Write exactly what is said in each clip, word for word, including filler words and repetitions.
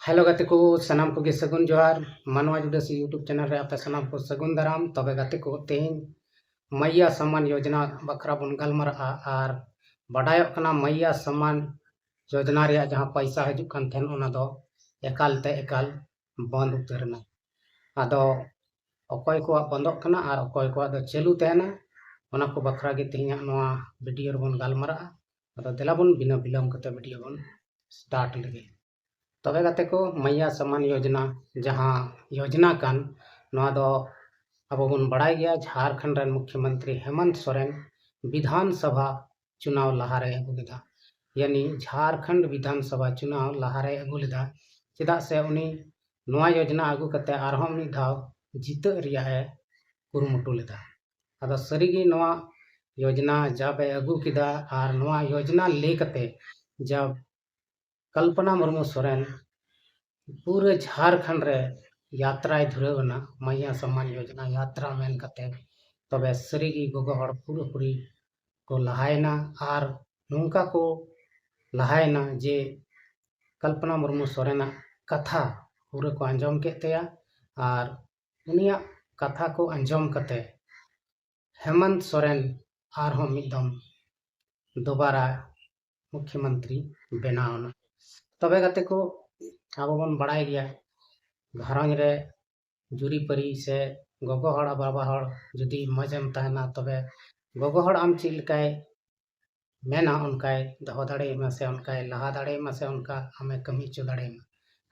Hello ᱜᱟᱛᱮ ᱠᱚ, ᱥᱟᱱᱟᱢ ᱠᱚᱜᱮ ᱥᱟᱹᱜᱩᱱ ᱡᱚᱦᱟᱨ᱾ ᱢᱟᱱᱣᱟ ᱡᱩᱰᱟᱹᱥᱤ YouTube ᱪᱮᱱᱮᱞ ᱨᱮ ᱟᱯᱮ ᱥᱟᱱᱟᱢ ᱠᱚ ᱥᱟᱹᱜᱩᱱ ᱫᱟᱨᱟᱢ᱾ ᱛᱚᱵᱮ ᱜᱟᱛᱮ ᱠᱚ, ᱛᱮᱦᱮᱧ ᱢᱟᱭᱭᱟ ᱥᱟᱢᱟᱱ ᱭᱳᱡᱽᱱᱟ ᱵᱟᱠᱷᱨᱟ ᱵᱚᱱ ᱜᱟᱞᱢᱟᱨᱟᱜᱼᱟ ᱟᱨ ᱵᱟᱰᱟᱭᱚᱜ ᱠᱟᱱᱟ ᱢᱟᱭᱭᱟ ᱥᱟᱢᱟᱱ ᱭᱳᱡᱽᱱᱟ ᱨᱮᱭᱟᱜ ᱡᱟᱦᱟᱸ ᱯᱚᱭᱥᱟ ᱦᱤᱡᱩᱜ ᱠᱟᱱ ᱛᱟᱦᱮᱸᱱ, ᱚᱱᱟ ᱫᱚ ᱮᱠᱟᱞ ᱛᱮ ᱮᱠᱟᱞ ᱵᱚᱱᱫ ᱩᱛᱟᱹᱨ ᱮᱱᱟ᱾ ᱟᱫᱚ ᱚᱠᱚᱭ ᱠᱚᱣᱟᱜ ᱵᱚᱱᱫᱚᱜ ᱠᱟᱱᱟ ᱟᱨ ᱚᱠᱚᱭ ᱠᱚᱣᱟᱜ ᱫᱚ ᱪᱟᱹᱞᱩ ᱛᱟᱦᱮᱸᱱᱟ, ᱚᱱᱟ ᱠᱚ ᱵᱟᱠᱷᱨᱟ ᱜᱮ ᱛᱮᱦᱮᱧᱟᱜ ᱱᱚᱣᱟ ᱵᱷᱤᱰᱤᱭᱳ ᱨᱮᱵᱚᱱ ᱜᱟᱞᱢᱟᱨᱟᱜᱼᱟ᱾ ᱟᱫᱚ ᱫᱮᱞᱟ ᱵᱚᱱ ᱵᱤᱱᱟᱹ ᱵᱤᱞᱚᱢ ᱠᱟᱛᱮ ᱵᱷᱤᱰᱤᱭᱳ ᱵᱚᱱ ᱥᱴᱟᱨᱴ ᱞᱮᱜᱮ᱾ ᱛᱚᱵᱮ ᱜᱟᱛᱮ ᱠᱚ, ᱢᱟᱭᱭᱟ ᱥᱟᱢᱟᱱ ᱭᱳᱡᱽᱱᱟ ᱡᱟᱦᱟᱸ ᱭᱳᱡᱽᱱᱟ ᱠᱟᱱ, ᱱᱚᱣᱟ ᱫᱚ ᱟᱵᱚ ᱵᱚᱱ ᱵᱟᱲᱟᱭ ᱜᱮᱭᱟ, ᱡᱷᱟᱲᱠᱷᱚᱸᱰ ᱨᱮᱱ ᱢᱩᱠᱷᱭᱚᱢᱚᱱᱛᱨᱤ ᱦᱮᱢᱚᱱᱛ ᱥᱚᱨᱮᱱ ᱵᱤᱫᱷᱟᱱ ᱥᱚᱵᱷᱟ ᱪᱩᱱᱟᱣ ᱞᱟᱦᱟᱨᱮ ᱟᱹᱜᱩ ᱞᱮᱫᱟ᱾ ᱭᱟᱱᱤ ᱡᱷᱟᱲᱠᱷᱚᱸᱰ ᱵᱤᱫᱷᱟᱱ ᱥᱚᱵᱷᱟ ᱪᱩᱱᱟᱣ ᱞᱟᱦᱟᱨᱮ ᱟᱹᱜᱩ ᱞᱮᱫᱟ, ᱪᱮᱫᱟᱜ ᱥᱮ ᱩᱱᱤ ᱱᱚᱣᱟ ᱭᱳᱡᱽᱱᱟ ᱟᱹᱜᱩ ᱠᱟᱛᱮ ᱟᱨᱦᱚᱸ ᱢᱤᱫ ᱫᱷᱟᱣ ᱡᱤᱛᱟᱹᱜ ᱨᱮᱭᱟᱜ ᱮ ᱠᱩᱨᱩᱢᱩᱴᱩ ᱞᱮᱫᱟ᱾ ᱟᱫᱚ ᱥᱟᱹᱨᱤᱜᱮ ᱱᱚᱣᱟ ᱭᱳᱡᱽᱱᱟ ᱡᱟᱵ ᱮ ᱟᱹᱜᱩ ᱠᱮᱫᱟ ᱟᱨ ᱱᱚᱣᱟ ᱭᱳᱡᱽᱱᱟ ᱞᱟᱹᱭ ᱠᱟᱛᱮ ᱡᱟᱵ ᱠᱚᱞᱯᱚᱱᱟ ᱢᱩᱨᱢᱩ ᱥᱚᱨᱮᱱ ᱯᱩᱨᱟᱹ ᱡᱷᱟᱲᱠᱷᱚᱸᱰ ᱨᱮ ᱭᱟᱛᱨᱟᱭ ᱫᱷᱩᱨᱟᱹᱣ ᱮᱱᱟ, ᱢᱟᱭᱭᱟ ᱥᱟᱢᱟᱱ ᱭᱳᱡᱽᱱᱟ ᱭᱟᱛᱨᱟ ᱢᱮᱱ ᱠᱟᱛᱮ᱾ ᱛᱚᱵᱮ ᱥᱟᱹᱨᱤᱜᱮ ᱜᱚᱜᱚ ᱦᱚᱲ ᱯᱩᱨᱟᱹᱯᱩᱨᱤ ᱠᱚ ᱞᱟᱦᱟᱭᱮᱱᱟ ᱟᱨ ᱱᱚᱝᱠᱟ ᱠᱚ ᱞᱟᱦᱟᱭᱮᱱᱟ ᱡᱮ ᱠᱚᱞᱯᱚᱱᱟ ᱢᱩᱨᱢᱩ ᱥᱚᱨᱮᱱᱟᱜ ᱠᱟᱛᱷᱟ ᱯᱩᱨᱟᱹ ᱠᱚ ᱟᱸᱡᱚᱢ ᱠᱮᱫ ᱛᱟᱭᱟ ᱟᱨ ᱩᱱᱤᱭᱟᱜ ᱠᱟᱛᱷᱟ ᱠᱚ ᱟᱸᱡᱚᱢ ᱠᱟᱛᱮ ᱦᱮᱢᱚᱱᱛ ᱥᱚᱨᱮᱱ ᱟᱨᱦᱚᱸ ᱢᱤᱫ ᱫᱚᱢ ᱫᱚᱵᱟᱨᱟ ᱢᱩᱠᱷᱭᱚᱢᱚᱱᱛᱨᱤ ᱵᱮᱱᱟᱣ ᱮᱱᱟ᱾ ᱛᱚᱵᱮ ᱜᱟᱛᱮ ᱠᱚ, ᱟᱵᱚ ᱵᱚᱱ ᱵᱟᱲᱟᱭ ᱜᱮᱭᱟ, ᱜᱷᱟᱨᱚᱸᱡᱽ ᱨᱮ ᱡᱩᱨᱤᱯᱟᱹᱨᱤ ᱥᱮ ᱜᱚᱜᱚ ᱦᱚᱲ ᱟᱨ ᱵᱟᱵᱟ ᱦᱚᱲ ᱡᱩᱫᱤ ᱢᱚᱡᱽ ᱮᱢ ᱛᱟᱦᱮᱱᱟ, ᱛᱚᱵᱮ ᱜᱚᱜᱚ ᱦᱚᱲ ᱟᱢ ᱪᱮᱫ ᱞᱮᱠᱟᱭ ᱢᱮᱱᱟ ᱚᱱᱠᱟᱭ ᱫᱚᱦᱚ ᱫᱟᱲᱮᱭᱟᱢᱟ ᱥᱮ ᱚᱱᱠᱟᱭ ᱞᱟᱦᱟ ᱫᱟᱲᱮᱭᱟᱢᱟ ᱥᱮ ᱚᱱᱠᱟ ᱟᱢᱮ ᱠᱟᱹᱢᱤ ᱦᱚᱪᱚ ᱫᱟᱲᱮᱭᱟᱢᱟ᱾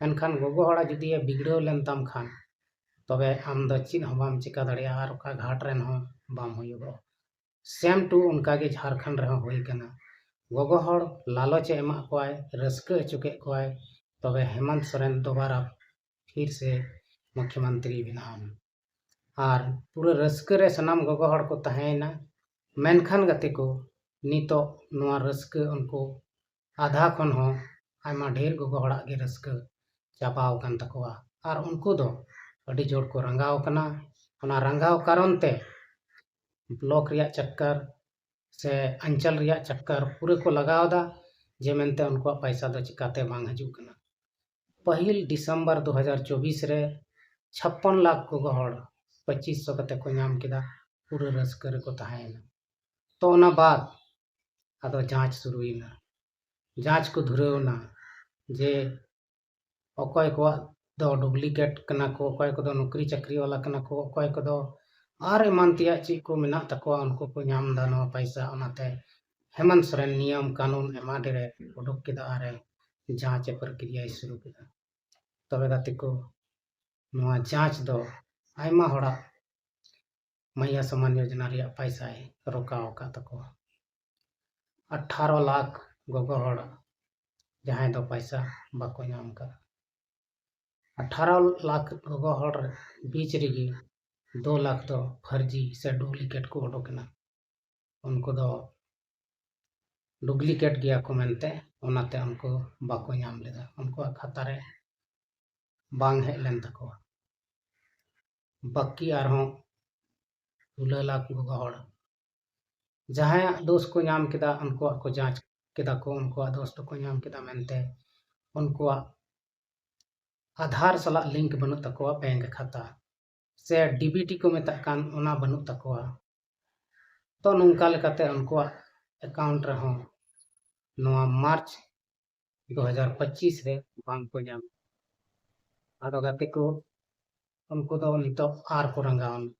ᱢᱮᱱᱠᱷᱟᱱ ᱜᱚᱜᱚ ᱦᱚᱲᱟᱜ ᱡᱩᱫᱤ ᱮ ᱵᱤᱜᱽᱲᱟᱹᱣ ᱞᱮᱱ ᱛᱟᱢ ᱠᱷᱟᱱ, ᱛᱚᱵᱮ ᱟᱢ ᱫᱚ ᱪᱮᱫ ᱦᱚᱸ ᱵᱟᱢ ᱪᱤᱠᱟ ᱫᱟᱲᱮᱭᱟᱜᱼᱟ ᱟᱨ ᱚᱠᱟ ᱜᱷᱟᱴ ᱨᱮᱱ ᱦᱚᱸ ᱵᱟᱢ ᱦᱩᱭᱩᱜᱚᱜᱼᱟ᱾ ᱥᱮᱢ ᱴᱩ ᱚᱱᱠᱟ ᱜᱮ ᱡᱷᱟᱲᱠᱷᱚᱸᱰ ᱨᱮᱦᱚᱸ ᱦᱩᱭ ᱠᱟᱱᱟ᱾ ᱜᱚᱜᱚ ᱦᱚᱲ ᱞᱟᱞᱚᱪ ᱮ ᱮᱢᱟᱜ ᱠᱚᱣᱟᱭ, ᱨᱟᱹᱥᱠᱟᱹ ᱦᱚᱪᱚ ᱠᱮᱫ ᱠᱚᱣᱟᱭ, ᱛᱚᱵᱮ ᱦᱮᱢᱚᱱᱛ ᱥᱚᱨᱮᱱ ᱫᱚᱵᱟᱨᱟ ᱯᱷᱤᱨ ᱥᱮ ᱢᱩᱠᱷᱭᱚᱢᱚᱱᱛᱨᱤ ᱵᱮᱱᱟᱣ ᱮᱱᱟ᱾ ᱟᱨ ᱯᱩᱨᱟᱹ ᱨᱟᱹᱥᱠᱟᱹ ᱨᱮ ᱥᱟᱱᱟᱢ ᱜᱚᱜᱚ ᱦᱚᱲ ᱠᱚ ᱛᱟᱦᱮᱸᱭᱮᱱᱟ᱾ ᱢᱮᱱᱠᱷᱟᱱ ᱜᱟᱛᱮ ᱠᱚ, ᱱᱤᱛᱚᱜ ᱱᱚᱣᱟ ᱨᱟᱹᱥᱠᱟᱹ ᱩᱱᱠᱩ ᱟᱫᱷᱟ ᱠᱷᱚᱱ ᱦᱚᱸ ᱟᱭᱢᱟ ᱰᱷᱮᱨ ᱜᱚᱜᱚ ᱦᱚᱲᱟᱜ ᱜᱮ ᱨᱟᱹᱥᱠᱟᱹ ᱪᱟᱵᱟᱣ ᱟᱠᱟᱱ ᱛᱟᱠᱚᱣᱟ᱾ ᱟᱨ ᱩᱱᱠᱩ ᱫᱚ ᱟᱹᱰᱤ ᱡᱳᱨ ᱠᱚ ᱨᱟᱸᱜᱟᱣ ᱠᱟᱱᱟ᱾ ᱚᱱᱟ ᱨᱟᱸᱜᱟᱣ ᱠᱟᱨᱚᱱ ᱛᱮ ᱵᱞᱚᱠ ᱨᱮᱭᱟᱜ ᱪᱟᱠᱠᱟᱨ ᱥᱮ ᱟᱧᱪᱚᱞ ᱨᱮᱭᱟᱜ ᱪᱟᱠᱠᱟᱨ ᱯᱩᱨᱟᱹ ᱠᱚ ᱞᱟᱜᱟᱣ ᱮᱫᱟ, ᱡᱮ ᱢᱮᱱᱛᱮ ᱩᱱᱠᱩᱣᱟᱜ ᱯᱟᱭᱥᱟ ᱫᱚ ᱪᱤᱠᱟᱛᱮ ᱵᱟᱝ ᱦᱤᱡᱩᱜ ᱠᱟᱱᱟ᱾ ᱯᱟᱹᱦᱤᱞ ᱰᱤᱥᱮᱢᱵᱚᱨ ᱫᱩ ᱦᱟᱡᱟᱨ ᱪᱚᱵᱵᱤᱥ ᱨᱮ ᱪᱷᱟᱯᱯᱚᱱ ᱞᱟᱠᱷ ᱜᱚᱜᱚ ᱦᱚᱲ ᱯᱚᱸᱪᱤᱥ ᱥᱚ ᱠᱟᱛᱮ ᱠᱚ ᱧᱟᱢ ᱠᱮᱫᱟ᱾ ᱯᱩᱨᱟᱹ ᱨᱟᱹᱥᱠᱟᱹ ᱨᱮᱠᱚ ᱛᱟᱦᱮᱸᱭᱮᱱᱟ᱾ ᱛᱚ ᱚᱱᱟ ᱵᱟᱫ ᱟᱫᱚ ᱡᱟᱸᱪ ᱥᱩᱨᱩᱭᱮᱱᱟ᱾ ᱡᱟᱸᱪ ᱠᱚ ᱫᱷᱩᱨᱟᱹᱣ ᱮᱱᱟ ᱡᱮ ᱚᱠᱚᱭ ᱠᱚᱣᱟᱜ ᱫᱚ ᱰᱩᱯᱞᱤᱠᱮᱴ ᱠᱟᱱᱟ ᱠᱚ, ᱚᱠᱚᱭ ᱠᱚᱫᱚ ᱱᱚᱠᱨᱤ ᱪᱟᱹᱠᱨᱤ ᱣᱟᱞᱟ ᱠᱟᱱᱟ ᱠᱚ, ᱚᱠᱚᱭ ᱠᱚᱫᱚ ᱟᱨ ᱮᱢᱟᱱ ᱛᱮᱭᱟᱜ ᱪᱮᱫ ᱠᱚ ᱢᱮᱱᱟᱜ ᱛᱟᱠᱚᱣᱟ, ᱩᱱᱠᱩ ᱠᱚ ᱧᱟᱢ ᱮᱫᱟ ᱱᱚᱣᱟ ᱯᱚᱭᱥᱟ᱾ ᱚᱱᱟᱛᱮ ᱦᱮᱢᱚᱱᱛ ᱥᱚᱨᱮᱱ ᱱᱤᱭᱚᱢ ᱠᱟᱹᱱᱩᱱ ᱮᱢᱟ ᱰᱷᱮᱨᱮ ᱩᱰᱩᱠ ᱠᱮᱫᱟ ᱟᱨ ᱮ ᱡᱟᱸᱪ ᱮ ᱯᱨᱚᱠᱨᱤᱭᱟᱭ ᱥᱩᱨᱩ ᱠᱮᱫᱟ᱾ ᱛᱚᱵᱮ ᱜᱟᱛᱮ ᱠᱚ, ᱱᱚᱣᱟ ᱡᱟᱸᱪ ᱫᱚ ᱟᱭᱢᱟ ᱦᱚᱲᱟᱜ ᱢᱟᱭᱟ ᱥᱚᱢᱟᱱ ᱭᱳᱡᱚᱱᱟ ᱨᱮᱭᱟᱜ ᱯᱚᱭᱥᱟᱭ ᱨᱚᱠᱟᱣ ᱟᱠᱟᱫ ᱛᱟᱠᱚᱣᱟ᱾ ᱟᱴᱷᱟᱨᱚ ᱞᱟᱠᱷ ᱜᱚᱜᱚ ᱦᱚᱲ ᱡᱟᱦᱟᱸᱭ ᱫᱚ ᱯᱚᱭᱥᱟ ᱵᱟᱠᱚ ᱧᱟᱢ ᱟᱠᱟᱫᱟ᱾ ᱟᱴᱷᱟᱨᱚ ᱞᱟᱠᱷ ᱜᱚᱜᱚ ᱦᱚᱲ ᱵᱤᱪ ᱨᱮᱜᱮ ᱫᱩ ᱞᱟᱠᱷ ᱫᱚ ᱯᱷᱟᱨᱡᱤ ᱥᱮ ᱰᱩᱯᱞᱤᱠᱮᱴ ᱠᱚ ᱩᱰᱩᱠ ᱮᱱᱟ᱾ ᱩᱱᱠᱩ ᱫᱚ ᱰᱩᱯᱞᱤᱠᱮᱴ ᱜᱮᱭᱟ ᱠᱚ ᱢᱮᱱᱛᱮ, ᱚᱱᱟᱛᱮ ᱩᱱᱠᱩ ᱵᱟᱠᱚ ᱧᱟᱢ ᱞᱮᱫᱟ, ᱩᱱᱠᱩᱣᱟᱜ ᱠᱷᱟᱛᱟ ᱨᱮ ᱵᱟᱝ ᱦᱮᱡ ᱞᱮᱱ ᱛᱟᱠᱚᱣᱟ᱾ ᱵᱟᱹᱠᱤ ᱟᱨᱦᱚᱸ ᱥᱳᱞᱳ ᱞᱟᱠᱷ ᱜᱚᱜᱚ ᱦᱚᱲ ᱡᱟᱦᱟᱸᱭᱟᱜ ᱫᱳᱥ ᱠᱚ ᱧᱟᱢ ᱠᱮᱫᱟ, ᱩᱱᱠᱩᱣᱟᱜ ᱠᱚ ᱡᱟᱸᱪ ᱠᱮᱫᱟ ᱠᱚ, ᱩᱱᱠᱩᱣᱟᱜ ᱫᱳᱥ ᱫᱚᱠᱚ ᱧᱟᱢ ᱠᱮᱫᱟ ᱢᱮᱱᱛᱮ ᱩᱱᱠᱩᱣᱟᱜ ᱟᱫᱷᱟᱨ ᱥᱟᱞᱟᱜ ᱞᱤᱝᱠ ᱵᱟᱹᱱᱩᱜ ᱛᱟᱠᱚᱣᱟ ᱵᱮᱝᱠ ᱠᱷᱟᱛᱟ, ᱥᱮ ᱰᱤᱵᱤᱴᱤ ᱠᱚ ᱢᱮᱛᱟᱜ ᱠᱟᱱ, ᱚᱱᱟ ᱵᱟᱹᱱᱩᱜ ᱛᱟᱠᱚᱣᱟ᱾ ᱛᱚ ᱱᱚᱝᱠᱟ ᱞᱮᱠᱟᱛᱮ ᱩᱱᱠᱩᱣᱟᱜ ᱮᱠᱟᱣᱩᱱᱴ ᱨᱮᱦᱚᱸ ᱱᱚᱣᱟ ᱢᱟᱨᱪ ᱫᱩ ᱦᱟᱡᱟᱨ ᱯᱚᱸᱪᱤᱥ ᱨᱮ ᱵᱟᱝ ᱠᱚ ᱧᱟᱢ᱾ ᱟᱫᱚ ᱜᱟᱛᱮ ᱠᱚ, ᱩᱱᱠᱩ ᱫᱚ ᱱᱤᱛᱚᱜ ᱟᱨ ᱠᱚ ᱨᱟᱸᱜᱟᱣ ᱮᱱᱟ᱾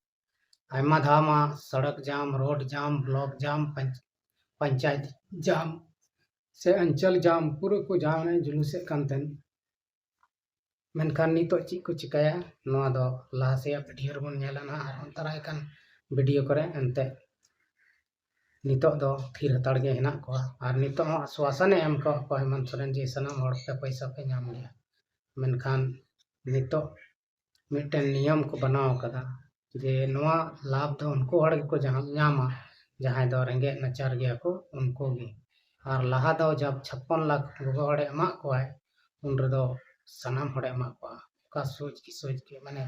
ᱟᱭᱢᱟ ᱫᱷᱟᱣ ᱢᱟ ᱥᱚᱲᱚᱠ ᱡᱟᱢ, ᱨᱳᱰ ᱡᱟᱢ, ᱵᱞᱚᱠ ᱡᱟᱢ, ᱯᱚᱧᱪ-, ᱯᱚᱧᱪᱟᱭᱮᱛ ᱡᱟᱢ ᱥᱮ ᱚᱧᱪᱚᱞ ᱡᱟᱢ, ᱯᱩᱨᱟᱹ ᱠᱚ ᱡᱟᱢ ᱮ ᱡᱩᱞᱩᱥᱮᱫ ᱠᱟᱱ ᱛᱟᱦᱮᱸᱱ᱾ ᱢᱮᱱᱠᱷᱟᱱ ᱱᱤᱛᱚᱜ ᱪᱮᱫ ᱠᱚ ᱪᱤᱠᱟᱹᱭᱟ, ᱱᱚᱣᱟ ᱫᱚ ᱞᱟᱦᱟ ᱥᱮᱭᱟᱜ ᱵᱷᱤᱰᱤᱭᱳ ᱨᱮᱵᱚᱱ ᱧᱮᱞᱟ ᱱᱟᱦᱟᱜ ᱟᱨᱦᱚᱸ ᱫᱟᱨᱟᱭ ᱠᱟᱱ ᱵᱷᱤᱰᱤᱭᱳ ᱠᱚᱨᱮ᱾ ᱮᱱᱛᱮ ᱱᱤᱛᱚᱜ ᱫᱚ ᱛᱷᱤᱨ ᱦᱟᱛᱟᱲ ᱜᱮ ᱦᱮᱱᱟᱜ ᱠᱚᱣᱟ ᱟᱨ ᱱᱤᱛᱚᱜ ᱦᱚᱸ ᱟᱥᱣᱟᱥᱟᱱᱮ ᱮᱢ ᱠᱟᱜ ᱠᱚᱣᱟ ᱦᱮᱢᱚᱱᱛ ᱥᱚᱨᱮᱱ ᱡᱮ ᱥᱟᱱᱟᱢ ᱦᱚᱲ ᱯᱮ ᱯᱚᱭᱥᱟ ᱯᱮ ᱧᱟᱢ ᱜᱮᱭᱟ᱾ ᱢᱮᱱᱠᱷᱟᱱ ᱱᱤᱛᱚᱜ ᱢᱤᱫᱴᱮᱱ ᱱᱤᱭᱚᱢ ᱠᱚ ᱵᱮᱱᱟᱣ ᱟᱠᱟᱫᱟ ᱡᱮ ᱱᱚᱣᱟ ᱞᱟᱵᱷ ᱫᱚ ᱩᱱᱠᱩ ᱦᱚᱲ ᱜᱮᱠᱚ ᱡᱟᱦᱟᱸ ᱧᱟᱢᱟ, ᱡᱟᱦᱟᱸᱭ ᱫᱚ ᱨᱮᱸᱜᱮᱡ ᱱᱟᱪᱟᱨ ᱜᱮᱭᱟ ᱠᱚ ᱩᱱᱠᱩ ᱜᱮ᱾ ᱟᱨ ᱞᱟᱦᱟ ᱫᱚ ᱡᱟᱵ ᱪᱷᱟᱯᱯᱚᱱ ᱞᱟᱠᱷ ᱜᱚᱜᱚ ᱦᱚᱲᱮ ᱮᱢᱟᱜ ᱠᱚᱣᱟᱭ, ᱩᱱ ᱨᱮᱫᱚ ᱥᱟᱱᱟᱢ ᱦᱚᱲᱮ ᱮᱢᱟᱜ ᱠᱚᱣᱟ᱾ ᱚᱠᱟ ᱥᱳᱪ ᱠᱤ ᱥᱳᱪ ᱠᱤ ᱢᱟᱱᱮ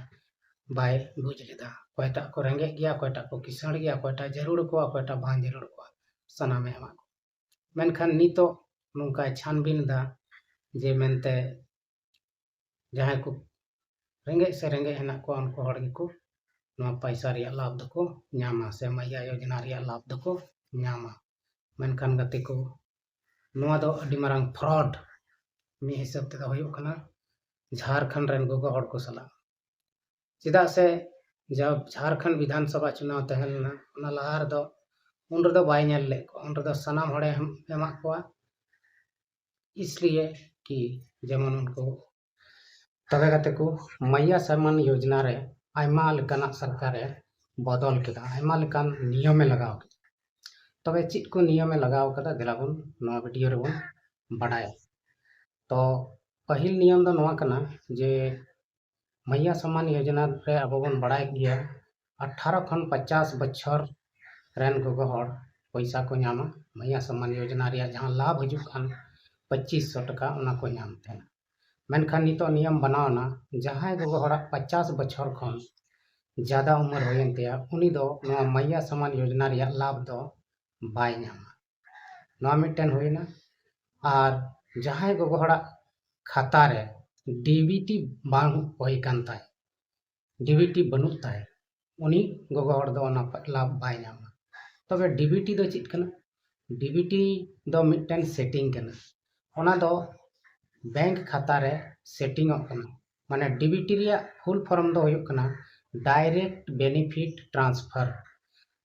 ᱵᱟᱭ ᱵᱩᱡᱽ ᱞᱮᱫᱟ, ᱚᱠᱚᱭᱴᱟᱜ ᱠᱚ ᱨᱮᱸᱜᱮᱡ ᱜᱮᱭᱟ, ᱚᱠᱚᱭᱴᱟᱜ ᱠᱚ ᱠᱤᱥᱟᱹᱬ ᱜᱮᱭᱟ, ᱚᱠᱚᱭᱴᱟᱜ ᱡᱟᱹᱨᱩᱲ ᱟᱠᱚᱣᱟ, ᱚᱠᱚᱭᱴᱟᱜ ᱵᱟᱝ ᱡᱟᱹᱨᱩᱲ ᱟᱠᱚᱣᱟ, ᱥᱟᱱᱟᱢᱮ ᱮᱢᱟᱜ ᱠᱚᱣᱟ᱾ ᱢᱮᱱᱠᱷᱟᱱ ᱱᱤᱛᱚᱜ ᱱᱚᱝᱠᱟᱭ ᱪᱷᱟᱱᱵᱤᱱ ᱮᱫᱟ ᱡᱮ ᱢᱮᱱᱛᱮ ᱡᱟᱦᱟᱸᱭ ᱠᱚ ᱨᱮᱸᱜᱮᱡ ᱥᱮ ᱨᱮᱸᱜᱮᱡ ᱦᱮᱱᱟᱜ ᱠᱚᱣᱟ, ᱩᱱᱠᱩ ᱦᱚᱲ ᱜᱮᱠᱚ ᱱᱚᱣᱟ ᱯᱚᱭᱥᱟ ᱨᱮᱭᱟᱜ ᱞᱟᱵᱷ ᱫᱚᱠᱚ ᱧᱟᱢᱟ ᱥᱮ ᱢᱟᱭᱭᱟ ᱭᱳᱡᱽᱱᱟ ᱨᱮᱭᱟᱜ ᱞᱟᱵᱷ ᱫᱚᱠᱚ ᱧᱟᱢᱟ᱾ ᱢᱮᱱᱠᱷᱟᱱ ᱜᱟᱛᱮ ᱠᱚ, ᱱᱚᱣᱟ ᱫᱚ ᱟᱹᱰᱤ ᱢᱟᱨᱟᱝ fraud ᱢᱤᱫ ᱦᱤᱥᱟᱹᱵ ᱛᱮᱫᱚ ᱦᱩᱭᱩᱜ ᱠᱟᱱᱟ ᱡᱷᱟᱲᱠᱷᱚᱸᱰ ᱨᱮᱱ ᱜᱚᱜᱚ ᱦᱚᱲ ᱠᱚ ᱥᱟᱞᱟᱜ᱾ ᱪᱮᱫᱟᱜ ᱥᱮ ᱡᱟᱵ ᱡᱷᱟᱲᱠᱷᱚᱸᱰ ᱵᱤᱫᱷᱟᱱ ᱥᱚᱵᱷᱟ ᱪᱩᱱᱟᱣ ᱛᱟᱦᱮᱸ ᱞᱮᱱᱟ, ᱚᱱᱟ ᱞᱟᱦᱟ ᱨᱮᱫᱚ, ᱩᱱ ᱨᱮᱫᱚ ᱵᱟᱭ ᱧᱮᱞ ᱞᱮᱫ ᱠᱚᱣᱟ, ᱩᱱ ᱨᱮᱫᱚ ᱥᱟᱱᱟᱢ ᱦᱚᱲᱮ ᱮᱢ-, ᱮᱢᱟᱜ ᱠᱚᱣᱟ, ᱤᱥᱞᱤᱭᱮ ᱠᱤ ᱡᱮᱢᱚᱱ ᱩᱱᱠᱩ ᱛᱚᱵᱮ ᱠᱟᱛᱮ ᱠᱚ ᱢᱟᱭᱭᱟ ᱥᱟᱢᱟᱱ ᱭᱳᱡᱽᱱᱟ ᱨᱮ ᱟᱭᱢᱟ ᱞᱮᱠᱟᱱᱟᱜ ᱥᱚᱨᱠᱟᱨᱮ ᱵᱚᱫᱚᱞ ᱠᱮᱫᱟ, ᱟᱭᱢᱟ ᱞᱮᱠᱟᱱ ᱱᱤᱭᱚᱢᱮ ᱞᱟᱜᱟᱣ ᱠᱮᱫᱟ᱾ ᱛᱚᱵᱮ ᱪᱮᱫ ᱠᱚ ᱱᱤᱭᱚᱢᱮ ᱞᱟᱜᱟᱣ ᱠᱟᱫᱟ, ᱫᱮᱞᱟ ᱵᱚᱱ ᱱᱚᱣᱟ ᱵᱷᱤᱰᱤᱭᱳ ᱨᱮᱵᱚᱱ ᱵᱟᱰᱟᱭᱟ᱾ ᱛᱚ ᱯᱟᱹᱦᱤᱞ ᱱᱤᱭᱚᱢ ᱫᱚ ᱱᱚᱣᱟ ᱠᱟᱱᱟ ᱡᱮ ᱢᱟᱭᱭᱟ ᱥᱟᱢᱟᱱ ᱭᱳᱡᱽᱱᱟ ᱨᱮ ᱟᱵᱚ ᱵᱚᱱ ᱵᱟᱲᱟᱭ ᱜᱮᱭᱟ, ᱟᱴᱷᱟᱨᱚ ᱠᱷᱚᱱ ᱯᱚᱪᱟᱥ ᱵᱚᱪᱷᱚᱨ ᱨᱮᱱ ᱜᱚᱜᱚ ᱦᱚᱲ ᱯᱚᱭᱥᱟ ᱠᱚ ᱧᱟᱢᱟ᱾ ᱢᱟᱭᱭᱟ ᱥᱟᱢᱟᱱ ᱭᱳᱡᱽᱱᱟ ᱨᱮᱭᱟᱜ ᱡᱟᱦᱟᱸ ᱞᱟᱵᱷ ᱦᱤᱡᱩᱜ ᱠᱟᱱ ᱯᱚᱸᱪᱤᱥ ᱥᱚ ᱴᱟᱠᱟ, ᱚᱱᱟ ᱠᱚ ᱧᱟᱢ ᱛᱟᱦᱮᱱᱟ᱾ ᱢᱮᱱᱠᱷᱟᱱ ᱱᱤᱛᱚᱜ ᱱᱤᱭᱚᱢ ᱵᱮᱱᱟᱣ ᱮᱱᱟ, ᱡᱟᱦᱟᱸᱭ ᱜᱚᱜᱚ ᱦᱚᱲᱟᱜ ᱯᱚᱪᱟᱥ ᱵᱚᱪᱷᱚᱨ ᱠᱷᱚᱱ ᱡᱟᱫᱟ ᱩᱢᱮᱨ ᱦᱩᱭᱮᱱ ᱛᱟᱭᱟ, ᱩᱱᱤ ᱫᱚ ᱱᱚᱣᱟ ᱢᱟᱭᱭᱟ ᱥᱟᱢᱟᱱ ᱭᱳᱡᱽᱱᱟ ᱨᱮᱭᱟᱜ ᱞᱟᱵᱷ ᱫᱚ ᱵᱟᱭ ᱧᱟᱢᱟ᱾ ᱱᱚᱣᱟ ᱢᱤᱫᱴᱮᱱ ᱦᱩᱭᱱᱟ᱾ ᱟᱨ ᱡᱟᱦᱟᱸᱭ ᱜᱚᱜᱚ ᱦᱚᱲᱟᱜ ᱠᱷᱟᱛᱟ ᱨᱮ ᱰᱤᱵᱤᱴᱤ ᱵᱟᱝ ᱦᱩᱭ ᱠᱟᱱ ᱛᱟᱭ, ᱰᱤᱵᱤᱴᱤ ᱵᱟᱹᱱᱩᱜ ᱛᱟᱭ, ᱩᱱᱤ ᱜᱚᱜᱚ ᱦᱚᱲ ᱫᱚ ᱚᱱᱟ ᱞᱟᱵᱷ ᱵᱟᱭ ᱧᱟᱢᱟ᱾ ᱛᱚᱵᱮ ᱰᱤᱵᱤᱴᱤ ᱫᱚ ᱪᱮᱫ ᱠᱟᱱᱟ? ᱰᱤᱵᱤᱴᱤ ᱫᱚ ᱢᱤᱫᱴᱮᱱ ᱥᱮᱴᱤᱝ ᱠᱟᱱᱟ᱾ ᱚᱱᱟ ᱫᱚ ᱵᱮᱝᱠ ᱠᱷᱟᱛᱟ ᱨᱮ ᱥᱮᱴᱤᱝᱚᱜ ᱠᱟᱱᱟ᱾ ᱢᱟᱱᱮ ᱰᱤᱵᱤᱴᱤ ᱨᱮᱭᱟᱜ ᱯᱷᱩᱞ ᱯᱷᱚᱨᱢ ᱫᱚ ᱦᱩᱭᱩᱜ ᱠᱟᱱᱟ ᱰᱟᱭᱨᱮᱠᱴ ᱵᱮᱱᱤᱯᱷᱤᱴ ᱴᱨᱟᱱᱥᱯᱷᱟᱨ᱾